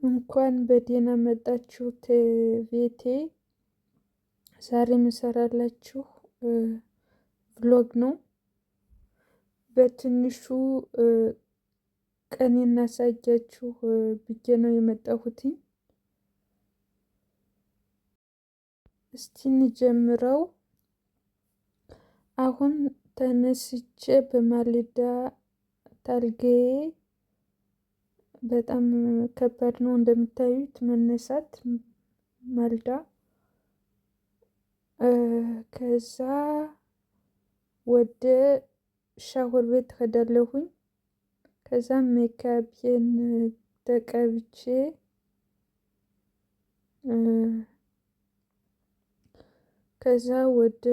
እንኳን በደህና መጣችሁ ቤቴ። ዛሬ የምሰራላችሁ vlog ነው። በትንሹ ቀኔን እናሳያችሁ ብዬ ነው የመጣሁትኝ። እስቲ እንጀምረው። አሁን ተነስቼ በማለዳ ታልጋዬ በጣም ከባድ ነው እንደምታዩት መነሳት ማልዳ። ከዛ ወደ ሻወር ቤት ሄዳለሁኝ። ከዛ ሜካፔን ተቀብቼ ከዛ ወደ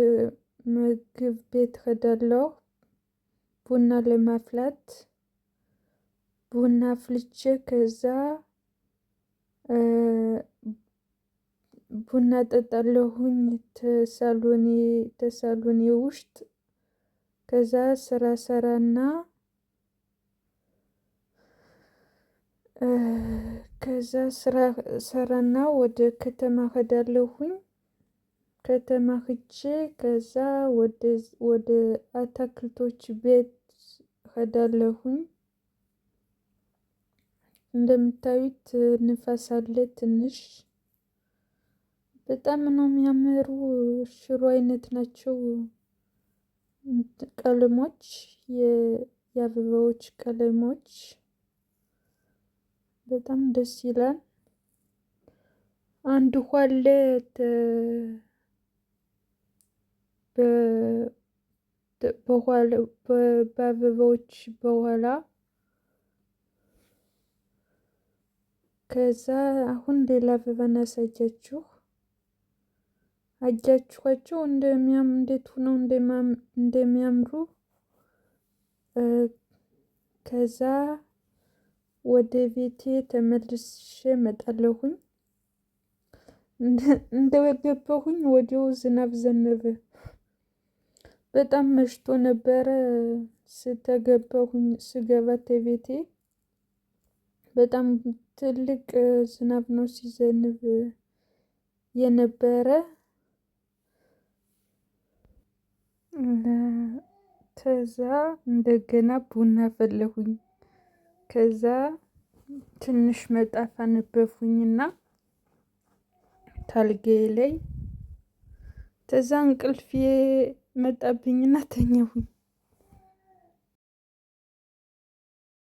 ምግብ ቤት ሄዳለሁ ቡና ለማፍላት። ቡና አፍልቼ ከዛ ቡና ጠጣለሁኝ ተሳሎኔ ውስጥ። ከዛ ስራ ሰራና ከዛ ስራ ሰራና ወደ ከተማ ሄዳለሁኝ። ከተማ ሄጄ ከዛ ወደ አታክልቶች ቤት ሄዳለሁኝ። እንደምታዩት ንፋስ አለ ትንሽ። በጣም ነው የሚያምሩ ሽሮ አይነት ናቸው ቀለሞች፣ የአበባዎች ቀለሞች በጣም ደስ ይላል። አንድ ውሃ አለ በአበባዎች በኋላ። ከዛ አሁን ሌላ አበባ እናሳያችሁ። አያችኋቸው እንደሚያም እንዴት ሆነው እንደሚያምሩ። ከዛ ወደ ቤቴ ተመልሼ እመጣለሁኝ። እንደገባሁኝ ወዲያው ዝናብ ዘነበ። በጣም መሽቶ ነበረ ስተገባሁኝ ስገባ ተቤቴ በጣም ትልቅ ዝናብ ነው ሲዘንብ የነበረ። ከዛ እንደገና ቡና ፈለሁኝ። ከዛ ትንሽ መጽሐፍ አነበብኩኝና ታልጋዬ ላይ ከዛ እንቅልፌ መጣብኝና ተኛሁኝ።